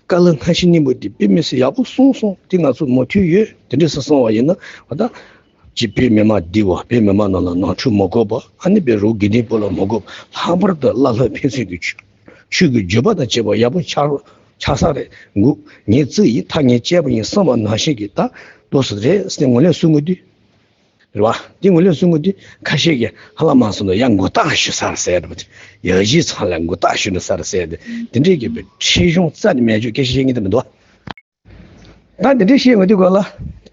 བཀའ་སློབ་སྔ་ཕྱི་གཉིས་པོ་དེ་དཔེ་མི་སྲིད་ཡག་པོ་གསུངས་སོང་། དེ་ང་ཚོ་མོས་མཐུན་ཡོད། དེ་འདྲ་ཞིག་གསུངས་པ་ཡིན་ན་འོ་ད། ཅིག་བོད་མི་མང་བདེ་བོ། བོད་མི་མང་ནང་ལ་ནོར་འཁྲུལ་མ་དགོས་པ། ཨ་ནི་བོད་རང་དགེ་ལྡན་པ་ལ་མ་དགོས་པ། ལྷག་པར་དུ་བླ་སློབ་ཕན་ཚུན་གྱི་ཆོས་ཆོས་ཀྱི་བརྒྱུད་པ་དང་བཅས་པ་ཡག་པོ་ཆགས་ཆགས་ས་རེད་འདུག་ངས་བརྩིས་ཡིན། ད་ངས་བྱས་པ་ཡིན་བསམ་པ་ནང་བཞིན་གྱི་ད་ཏོག་ཙམ་རེད་ཟེར་ངོས་ལེན་གསུང་གི་དུས། རེད་བ། འདི་ངོས་ལེན་གསུང་གི་དུས་ཁ་ཤས་ཀྱིས་ཧ་ལམ་མང་སོང་དུས་ཡ་མགོ་བཏགས་ཞུ་ས་རེད་ཟེར་བ། ཡ་གཞིས་ཚང་ལ་མགོ་བཏགས་ཞུ་ནི་ས་རེད་ཟེར་ཏེ། དེ་འདྲའི་གི་བའི་ཁྲིད་གཞུང་རྩ་ནས་མེད་ཆོག་སྐད་ཆ་བཤད་མཁན་དེ་མི་འདུག་ད་དེ་འདྲའི་བཤད་ཡོང་དུས་སྒང་ལ་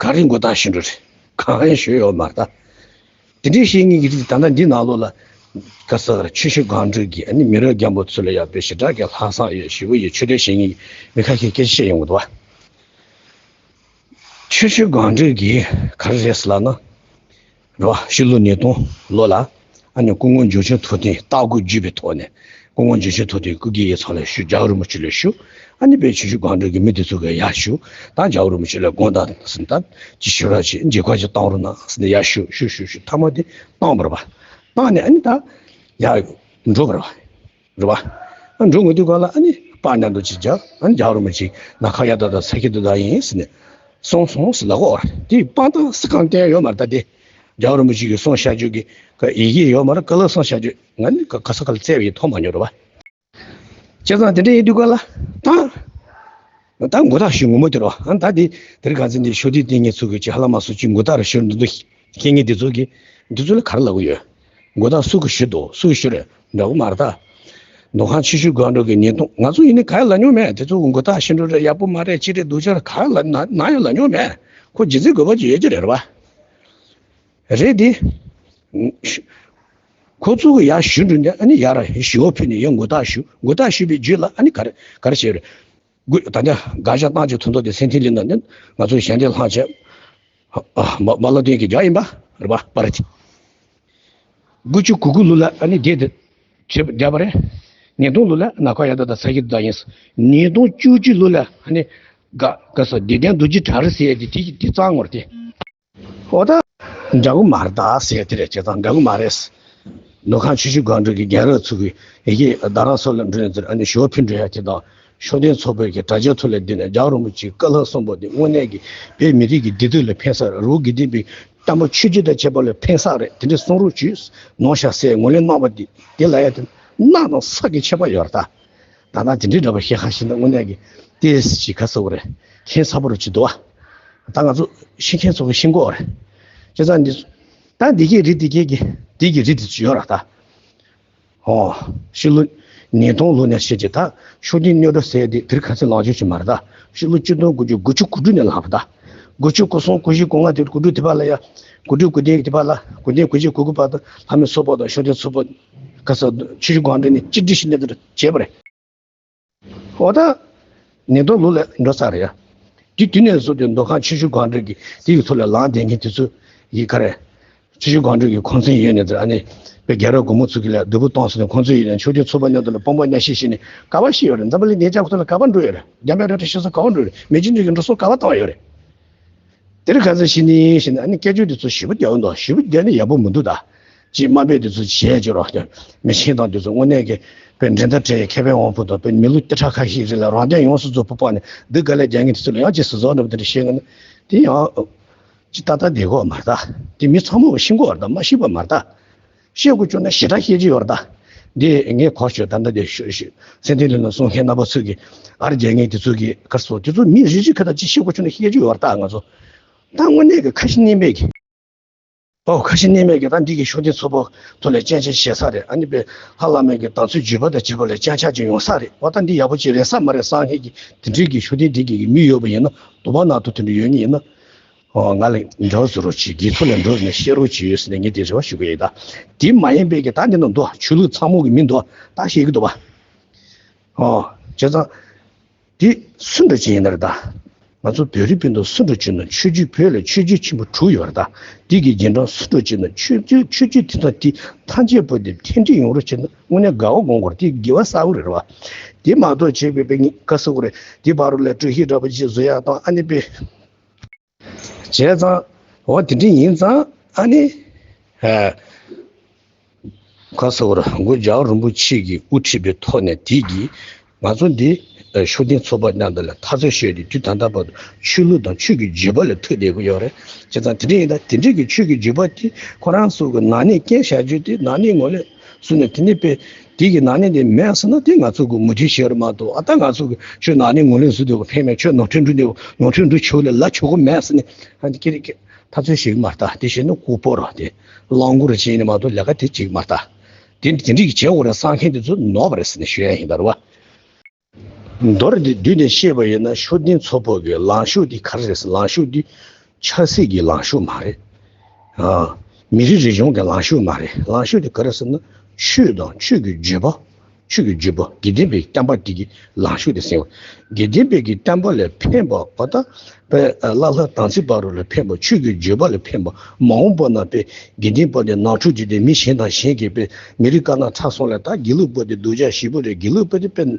ག་རེ་མགོ་བཏགས་ཞུ་འགྲོ་རེད། གང་ཡང་ཞུ་ཡོད་མ་རེད་ད། དེ་འདྲའི་བཤད་མཁན་གྱི་རིགས་ད་ལྟ་འདི་ནང་ལོགས་ལ་ག་ས་གར་ཆུ་བཞི་སྒང་དྲུག་གི་ཨ་ནི་མི་རབས་རྒན་པོ་ཚོ་ལ་ཡང་དཔེ་ཞེ་དྲག་གི་ལྷག་བསམ་ཡོད། ཞེ་པོ་ཡོད། ཆོས་དད་བྱེད་མཁན་གྱི་མི་ཁ་ཤས་སྐད་ཆ་བཤད་ཡོང་གི་འདུག་བ། ཆུ་བཞི་སྒང་དྲུག་གི་ག་རེ་རེད་ཟེར་ལབ་ན། རེད་བ། ཕྱི་ལོ་ཉིས་སྟོང་ལོ་ལ་ཨ་ནི་སྐུ་ངོ་འབྱུང་ཆེན་ཐུབ་བསྟན་རྟག་བརྒྱུད་བརྒྱུད་པའི་ཐོག་ནས། སྐུ་ངོ་འབྱུང་ཆེན་ཐུབ་བསྟན་སྐུ་སྒེར་ཡིག་ཚང་ལ་ཞུ། རྒྱལ་བ་རིན་པོ་ཆེ་ལ་ཞུ། ཨ་ནི་དཔེ་ཆུ་བཞི་སྒང་དྲུག་གི་མི་དེ་ཚོ་གི་ཡར་ཞུ། ད་རྒྱལ་བ་རིན་པོ་ཆེ་ལ་དགོངས་དག་ཟེར་ནས། ད་ཅི་ཞུ་ར་ཅི་མཇལ་ཁ་ཅིག་བཏང་རོགས་གནང་ཟེར་ནས་ཡར་ཞུ་ཞུ་ཞུ་ཞུ། མཐའ་མ་དེ་བཏང་བ་རེད་བ། བཏང་ནས་ཨ་ནི་ད་ཡར་འགྲོ་བ་རེད་བ། རེད་བ། ཨ་འགྲོ་དགོས་དུས་ག་ལ་ཨ་ནི་པར་མཉམ་དུ་ཅིག་རྒྱག་ཨ་ནི་རྒྱལ་བ་རིན་པོ་ཆེ་ནམ་མཁའ་གཡའ་དག་དང་ས་གཞི་རྡུལ་དག་ཡིན་ཟེར་ནས་གསུངས་སོང་ཟེར་ལབ་ཀྱི་ཡོད་རེད། དེ་པར་དང་སི་ཁང་བསྟན་ཡོད་མ་རེད། ད་དེ་རྒྱལ་བ་རིན་པོ་ཆེ་གི་གསུང་བཤད་རྒྱུ་གི་ག་ཡི་གེ་ཡོད་མ་རེད། བཀའ་སློབ་གསུང་བཤད་རྒྱུ་ང་ནི་ག་ག་ས་ག་ལ་བཙལ་བ་ཡིན། མཐོང་མ་མྱོང་། རེད་བ། བྱས་ཙང་དེ་འདྲ་ཡིན་དུས་ག་ལ་ད་ད་མགོ་བཏགས་ཞུ་ངོ་མ་དེ་རེད་བ། ཨ་ད་དེ་དེ་རིང་ཁ་སང་འདི་ཤུགས་ལྡན་བསྟེན་མཁན་ཚོ་གི་ཅིག་ཧ་ལམ་སུ་ཅིག་མགོ་བཏགས་རེ་ཞུ་འདུག་འདུག་ཁྱེད་ངས་འདི་ཚོ་གི་འདི་ཚོ་ལ་ག་རེ་ལབ་གི་ཡོད། མགོ་བཏགས་སུ་གི་ཞུ་འདུག་སུ་གི་ཞུ་རེད། འདྲ་བོ་མ་རེད་ད། མདོ་ཁམས་ཆུ་བཞི་སྒང་དྲུག་གི་ཉེས་རྡུང་ང་ཚོ་ཡིན་ནི་ག་ཡ་ལབ་མྱོང་མེད། དེ་ཚོ་མགོ་བཏགས་ཞུ་འགྲོ་རེད། ཡག་པོ་མ་རེད། ཅི་རེད། སྡུག་ཅག་རེད། ག་ཡ་ལབ་ན་ཡ་ལབ་མྱོང་མེད། ཁོ་རྗེས་འཛིན་དགོས་པ་ཅིག་ཡོད་ཀྱི་རེད། རེད་བ། རེད་དེ། ཁོ་ཚོ་གི་ཡར་ཞུ་འགྲོ་ནས་ཨ་ནི་ཡར་ཞུ་བ་ཕུལ་ནས་ཡར་མགོ་བཏགས་ཞུ། མགོ་བཏགས་ཞུ་བའི་རྗེས་ལ་ཨ་ནི་ག་རེ་ག་རེ་བྱས་རེད། དགུ་ད་ཆ་དགག་བྱ་བཏང་ཆོག་ཐུན་ཐོག་དེ་སེམས་མཐུན་ལས་ན་ནི་ང་ཚོ་ཞལ་འདེབས་ལྷག་བྱས། ཨ་མ་མ་ལོ་སྟོན་གྱི་རྒྱ་ཡིན་པ་རེད་པ། པར་དེ་དགུ་བཅུ་གོ་དགུ་ལོ་ལ་ཨ་ནི་དེ་དེ་བྱེད་རྒྱ་པ་རེད། ཉིས་སྟོང་ལོ་ལ་ནམ་མཁའ་གཡའ་དག་དང་ས་གཞི་རྡུལ་དག་ཡིན། ཉིས་སྟོང་བཅུ་གཅིག་ལོ་ལ་ཨ་ནི་དགའ་དགའ་ས་བདེ་ལྡན་རྡོ་རྗེ་བྲག་རི་ཟེར་ཡ་དེ་དེ་དེ་གཙང་ངོར་དེ། འོ་ད། འདྲ་བོ་མ་རེད་ད་ཟེར་དེ་རེད། བྱས་ཙང་འདྲ་བོ་མ་རེད། མདོ་ཁམས་ཆུ་བཞི་སྒང་དྲུག་གི་རྒན་རབས་ཚོ་གི་ཡི་གེ་རྡ་རམ་ས་ལ་འགྲོ་ཡ་ཚོར་ཨ་ནི་ཞོ་ཕུལ་འགྲོ་ཡ་དེ་དང་། ཤུགས་ལྡན་ཚོགས་པའི་གི་དྲ་རྒྱ་ཐོག་ལ་བསྡུས་ནས་རྒྱལ་བ་རིན་པོ་ཆེའི་བཀའ་སློབ་གསུམ་པོ་དེ་དངོས་གནས་ཀྱི་བོད་མི་རིགས་ཀྱི་བདེ་སྡུག་ལ་ཕན་ས་རེད། རི་བོ་དགེ་ལྡན་པའི་བསྟན་པ་ཆོས་བརྒྱུད་དང་བཅས་པ་ལ་ཕན་ས་རེད། དེ་འདྲ་གསུང་རོགས་བྱོས་ནོར་ཤ་ཟས་ངོས་ལེན་གནང་བ་དེ་དེ་ལ་ཡ་དེ་གནའ་དང་ས་གི་ཁྱད་པར་ཡོད་རེད་ད། ད་ལྟ་དེ་འདྲའི་འདྲ་པོ་བཤད་ཁ་ཞིག་ན་དངོས་གནས་ཀྱི་ཏེས་ཞིག་ག་ཟེར་བ་རེད། ཁྱད་མཚར་པོ་རུ་ཅིག་འདུག་བ། ད་ང་ཚོ་ཤེས་མཁན་ཚོ་གི་ཤེས་གོ་རེད། བྱས་ཙང་འདི་ད་འདི་གི་རིགས་འདི་གི་འདི་གི་རིགས་འདི་ཚོ་ཡོད་ར་ད། ཨོ། ཕྱི་ལོ་ཉིས་སྟོང་ལོ་ནས་བཤད་ཀྱི་ད་ཤུགས་ལྡན་གཉོས་འགྲོ་ཟེར་དེ་དེར་ག་ཚོད་ལངས་ཆོག་ཅིག་མ་རེད་ད། ཕྱི་ལོ་ཆིག་སྟོང་དགུ་བརྒྱ་དགུ་བཅུ་གོ་དྲུག་ནས་ལངས་པ་ད། དགུ་བཅུ་གོ་གསུམ་གོ་བཞི་གོ་ལྔ་དེ་གོ་དྲུག་དེ་བར་ལ་ཡ། གོ་དྲུག་གོ་བདུན་དེ་བར་ལ་གོ་བདུན་གོ་བཞི་གོ་དགུ་བར་དུ་ལྷ་མོའི་ཚོགས་པ་དང་ཤུགས་ལྡན་ཚོགས་པ་ག་ས་ཆུ་བཞི་སྒང་དྲུག་ནས་གཅིག་སྒྲིལ་ཞིག་གནས་དེར་བྱས་པ་རེད། འོ་ད། ཉིས་སྟོང་ལོ་ལ་འགྲོ་ཚར་རེད་ཡ། དེ་དུས་ནས་བཟུང་སྟེ་མདོ་ཁམས་ཆུ་བཞི་སྒང་དྲུག་གི་དེ་ཡི་ཐོག་ལ་ལངས་བསྡད་མཁན་དེ་ཚོ་ཡི་ག་རེ། ཆུ་བཞི་སྒང་དྲུག་གི་ཁོང་ཚན་ཡོད་ནས་ཚེ་ཨ་ནི། དཔེ་རྒྱལ་རབས་སྒོ་མོ་ཚུགས་ཀྱི་ལ་སྡུག་པོ་གཏོང་སོང་ནས་ཁོང་ཚོ་ཡིན་ན་ཆོས་ལྡན་ཚོགས་པ་མཉམ་དུ་ལ་དཔུང་པ་མཉམ་གཤིབ་བྱས་ནས་ག་པར་ཤི་ཡོད་རེད། འཛམ་བུ་གླིང་གནས་ཆགས་ཁོ་ཚོ་ལ་ག་པར་འགྲོ་ཡོད་རེད། རྒྱ་མའི་ར་ཏྲ་ཤི་ས་ག་པར་འགྲོ་ཡོད་རེད། མེ་ཆུ་འདྲེས་ཀྱི་འགྲོ་སོང་ག་པར་བཏང་ཡོད་རེད། དེ་རིང་ཁ་སང་ཤི་ནི་ཤི་ནི་ཨ་ནི་སྐད་ཅོར་དེ་ཚོ་ཞེ་པོ་རྒྱག་འདུག་ཞེ་པོ་རྒྱག་ནི་ཡག་པོ་མི་འདུག་ད། ཅིག་དམའ་འབེབས་དེ་ཚོ་བྱས་ཀྱི་རོགས་ཀྱང་མི་ཤེས་དང་དེ་ཚོ་དངོས་གནས་ཀྱི་དཔེ་འགྲན་ཟླ་བྲལ་མཁས་པའི་དབང་པོ་དང་དཔེ་མི་ལུས་སྐྱེ་ཕྲག་ཁ་ཤས་རེད་ལ་རང་རྐྱང་ཡོངས་སུ་རྫོགས་པ་སྤངས་ནས་འདི་ག་ལས་རྒྱག་ངེས་དེ་ཚོ་ལ་ཡང་ཅིག་ཟུར་ཟོག་འདྲ་པོ་དེ་བཤད་ངེས་ན་དེ་ཡང་ཅིག་ཏག་ཏག་བསྡད་དགོས་མ་རེད་ད། དེ་མི་ཚང་མ་ཤེས་དགོས་རེད་ད། མ་ཤེས་པ་མ་རེད་ད། བཤད་དགོས་བྱུང་ན་ཞེ་དྲག་བཤད་ཀྱི་ཡོད་རེད་ད། འདི་ངས་གོ་ཤོད་ད་ལྟ་དེ་ཤོད་ཤོད་སེམས་མཐུན་ལས་ན་གསུང་མཁན་རྣམ་པ་ཚོས་ཀྱི་ཨར་རྒྱག་ངེས་དེ་ཚོས་ཀྱི་ག་རེ་ཟེར་དེ་ཚོ་མི་རེ་རེ་ག་ད་ཅིག་བཤད་དགོས་བྱུང་ན་བཤད་ཀྱི་ཡོད་རེད་ད། ང་ཚོ་ད་དངོས་གནས་ཀྱི་ཁ་ཞེ་གཉིས་མེད་ཀྱི། ཨོ་ཁ་ཞེ་གཉིས་མེད་ཀྱི་ད་འདི་གི་ཤུགས་ལྡན་ཚོགས་པ་ཐོག་ལ་སྤྱན་ཆ་བཞད་ས་རེད། ཨ་ནི་པའི་ལྷ་བླ་མའི་གི་དམ་ཚིག་བརྗོད་པ་དང་བཅས་པ་ལ་སྤྱན་ཆ་ཅིག་ཡོང་ས་རེད། ཨོ་ད་འདི་ཡག་པོ་ཅིག་རེད་ས་མ་རེད་བསམ་མཁན་གྱི་དེ་འདྲའི་གི་ཤུགས་ལྡན་འདི་གི་གི་མི་ཡོད་པ་ཡིན་ན་དུ་བ་ནང་དུ་དེ་འདྲ་ཡོད་ངེས་ཡིན་ན། ཨོ་ང་ལ་འདྲ་བཟོ་རོགས་བྱེད། དགེ་ཚུལ་ལ་འགྲོ་ནས་བཤད་རོགས་བྱེད་ཡོད་ཟེར་ནས་ངས་དེ་རེ་བ་ཞུ་གི་ཡིན་ད། དེ་མ་ཡིན་པའི་གི་ད་འདི་ནང་འདུག་ཆོས་ལུགས་ཚང་མ་གི་མི་འདུག་ད་བཤད་གི་འདུག་བ། ཨོ་བྱས་ཙང་། དེ་སུ་འདྲ་ཅིག་ཡིན་ན་རེད་ད། ང་ཚོ་བོད་རིགས་སྤུན་ཟླ་སུ་འདྲ་ཅིག་ན་ཆོས་བརྒྱུད་བོད་ལ་ཆོས་བརྒྱུད་ཆེན་པོ་དྲུག་ཡོད་རེད་ད། དེ་གི་རྗེས་འབྲང་སུ་འདྲ་ཅིག་ན་ཆོས་བརྒྱུད་ཆོས་བརྒྱུད་དེ་དང་དེ་ཐམས་ཅད་པོ་དེ་མཐུན་སྒྲིལ་ཡོང་རོགས་བྱས་ན་དངོས་གནས་དགའ་བ་སྒོམ་དགོས་རེད། དེ་དགེ་བ་བསགས་པ་རེད་བ། དེ་མ་གཏོགས་བྱས་པའི་པའི་ངས་བཀའ་ཟེར་དགོས་རེད། དེ་བར་རུ་ལ་སྤྲོད་ཤིག་འདྲ་པོ་ཅིག་བཟོ་ཡག་དང་ཨ་ནི་པའི། བྱས་ཙང་། འོ་དེ་འདྲ་ཡིན་ཙང་ཨ་ནི། ཨ། ཁ་སོ་བར་སྐུ་རྒྱལ་བ་རིན་པོ་ཆེ་གིས་དབུ་ཁྲིད་པའི་ཐོག་ནས་དེ་གིས་ང་ཚོ་འདི་ཤུགས་ལྡན་ཚོགས་པ་མཉམ་དུ་ལ་འཐབ་རྩོད་བྱས་ཏེ་དུས་ད་ལྟ་བར་དུ་ཆོས་ལུགས་དང་ཆོས་ཀྱི་བརྒྱུད་པ་ལ་ཐུག་བསྡད་ཀྱི་ཡོད་རེད། བྱས་ཙང་དེ་འདྲ་ཡིན་ད་དེ་འདྲ་གི་ཆོས་ཀྱི་བརྒྱུད་པ་དེ་ཁོ་རང་ཚོ་གི་ནག་ཉེས་རྐྱེན་བྱ་རྒྱུ་དེ་ནག་ཉེས་ངོས་ལེན་བཟོས་ནས་དེ་ནས་དཔེ་དེ་གི་ནག་ཉེས་དེ་མེད་ཟེར་ན་དེ་ང་ཚོ་གི་མུ་མཐུད་བྱེད་རེད་མ་གཏོགས། ཨ་ད་ང་ཚོ་གི་ཆོས་ནག་ཉེས་ངོས་ལེན་བཟོས་འདུག་གི་ཕན་མེད། ཆོས་ནོར་འཁྲུལ་འགྲོ་འདུག་ནོར་འཁྲུལ་འགྲོ་ཆོག་གི་མེད་ཟེར་ནས་ཨ་ནི་ཀི་རི་ཀི་འཐབ་རྩོད་བྱེད་ཀྱི་མ་རེད་ད། དེ་བྱས་ན་ལྐུགས་པ་རེད་དེ། རླངས་འཁོར་བྱས་ནས་མ་གཏོགས་ལས་ཀ་དེ་བྱེད་ཀྱི་མ་རེད་ད། དེ་དེ་འདྲ་གི་བྱེད་དགོས་རེད་བསམ་མཁན་དེ་ཚོ་ནོར་བ་རེད་ཟེར་ནས་ཞུ་ཡ་ཡིན་ད་རེད་བ། མདོར་དེ་བསྡུས་ནས་བཤད་པ་ཡིན་ན་ཤུགས་ལྡན་ཚོགས་པ་གི་ལངས་ཕྱོགས་དེ་ག་རེ་རེད་ཟེར། ལངས་ཕྱོགས་དེ་ཆབ་སྲིད་ཀྱི་ལངས་ཕྱོགས་མ་རེད། ཨ། མི་རིགས་རིག་གཞུང་གི་ལངས་ཕྱོགས་མ་རེད། ལངས་ཕྱོགས་དེ་ག་རེ་ཟེར་ན། ཆོས་དང་ཆོས་ཀྱི་བརྗོད་པ། ཆོས་ཀྱི་བརྗོད་པ། དགེ་ལྡན་པའི་བསྟན་པ་དེ་གི་ལངས་ཕྱོགས་དེ་ཟེར་བ། དགེ་ལྡན་པའི་གི་བསྟན་པ་ལ་ཕན་པ་བ་དང་། པའི་བླ་ལྷ་དམ་ཚིག་བར་རུ་ལ་ཕན་པ། ཆོས་ཀྱི་བརྗོད་པ་ལ་ཕན་པ། མ་འོངས་པ་ན་པའི་དགེ་ལྡན་པ་དེ་ནང་འཁྲུག་བྱས་ཏེ་མི་གཞན་དང་གཞན་གྱིས་པའི་མི་རིགས་དཀར་ནག་ཁྲ་སོང་ལ། ད་དགེ་ལུགས་པ་དེ་གདུལ་བྱ་ཞེ་པོ་རེད། དགེ་ལུགས་པ་དེ་དཔེ་ནག་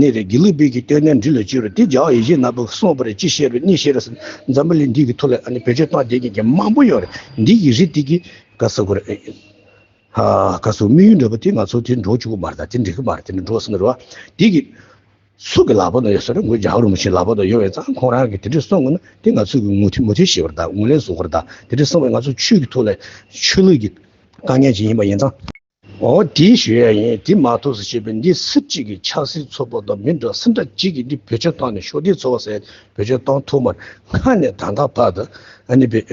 ཉེས་རེད། དགེ་ལུགས་པའི་གི་ལྟོས་ནས་འདྲི་ལ་ཅི་རུ་དེ་རྒྱ་ཡེ་ཤེས་ནག་པོ་གསུངས་པ་རེད། ཅི་བཤད་རུ་གཉིས་བཤད་རུ་འཛམ་བུ་གླིང་འདི་གི་ཐོག་ལ་ཨ་ནི་བེད་སྤྱོད་བཏང་བསྡད་མཁན་གྱི་མང་པོ་ཡོད་རེད། འདི་གི་རིགས་འདི་གི་ག་ཟེར་དགོས་རེད། ཧ་ག་ཟེར། དམིགས་ཡུལ་འདྲ་པོ་དེ་ང་ཚོ་དེ་འགྲོ་བཅུག་གི་མ་རེད། ད་དེ་འགྲིག་གི་མ་རེད། དེ་འདྲ་འགྲོ་ཟེར་ནི་རེད་བ། དེ་གི་སུ་གི་ལག་པ་ན་ཡོད་ཟེར་རེད། ངོས་རྒྱལ་བ་རིན་པོ་ཆེའི་ལག་པ་ན་ཡོད་པའི་ཙང་ཁོང་རང་གིས་དེ་འདྲ་གསུང་དགོས་ན་དེ་ང་ཚོ་གི་ངོ་ཐུག་མོ་ཐུག་ཞེས་པར་གདའ། ངོས་ལེན་བཟོ་དགོས་རེད། ད་དེ་འདྲ་གསུང་བས་ང་ཚོ་ཆོས་ཀྱི་ཐོག་ལ་ཆོས་ལུགས་ཀྱི་དཀའ་ངལ་ཅིག་ཡིན་པ་ཡིན་ཙང་། འོ་དེ་ཞུ་ཡ་ཡིན། དེ་མ་གཏོགས་སུ་བྱས་པའི་འདི་སུ་གཅིག་གི་ཆབ་སྲིད་ཚོགས་པ་དང་མི་འདྲ་སུ་འདྲ་གཅིག་གིས་འདི་བེད་སྤྱོད་བཏང་ནས་ཤོག་ལྡེ་ཚོགས་པ་ཟེར་བེད་སྤྱོད་བཏང་ཐུབ་མ་རེད། སྔ་ནས་ད་ལྟ་བར་དུ་ཨ་ནི་བེད་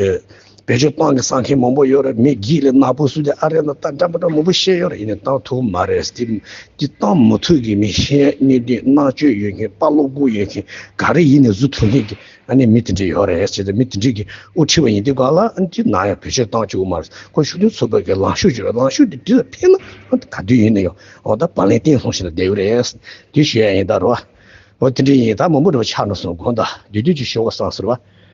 བེད་སྤྱོད་བཏང་གི་བསམ་མཁན་མང་པོ་ཡོད་རེད། མི་སྒེར་ལ་ནག་པོ་བཟོས་ཏེ་ཨ་རེ་ན་ད་འདྲ་མི་འདྲ་མང་པོ་བཤད་ཡོད་རེད། ཡིན་ནའི་བཏང་ཐུབ་མ་རེད། དེ་དེ་བཏང་མི་ཐུབ་གི་མི་ཤེས་ནི་དེ་མནར་གཅོད་ཡོད་མཁན། དཔའ་བློ་དགོས་ཡོད་མཁན། ག་རེ་ཡིན་ནའི་བཟོ་ཐུབ་མཁན་གྱི་ཨ་ནི་མི་དེ་འདྲ་ཡོད་རེད། བྱས་ཙང་མི་དེ་འདྲ་གི་དབུ་ཁྲིད་པ་ཡིན་དུས་ག་ལ་ཨ་ནི་དེ་ནང་ཡང་བེད་སྤྱོད་བཏང་བཅུག་གི་མ་རེད། ཁོ་ཤུགས་ལྡན་ཚོགས་པ་གི་ལངས་ཕྱོགས་ཅིག་རེད། ལངས་ཕྱོགས་དེ་དེ་ལ་ཕན་ན་ཨ་ནི་ག་དུས་ཡིན་ན་ཡང་འོ་ད་བག་ལེབ་སྟེང་སོང་ཞིག་ལ་བསྡད་ཡོད་རེད། དེ་ཞུ་ཡ་ཡིན། ད་རེད་བ། འོ་དེ་འདྲ་ཡིན། ད་མང་པོ་འདྲ་བོ་ཆགས་ན་སོང་། དགོངས་དག། དེ་དུས་ཀྱི་ཞུ་བ་བསམ་ཟེར་བ།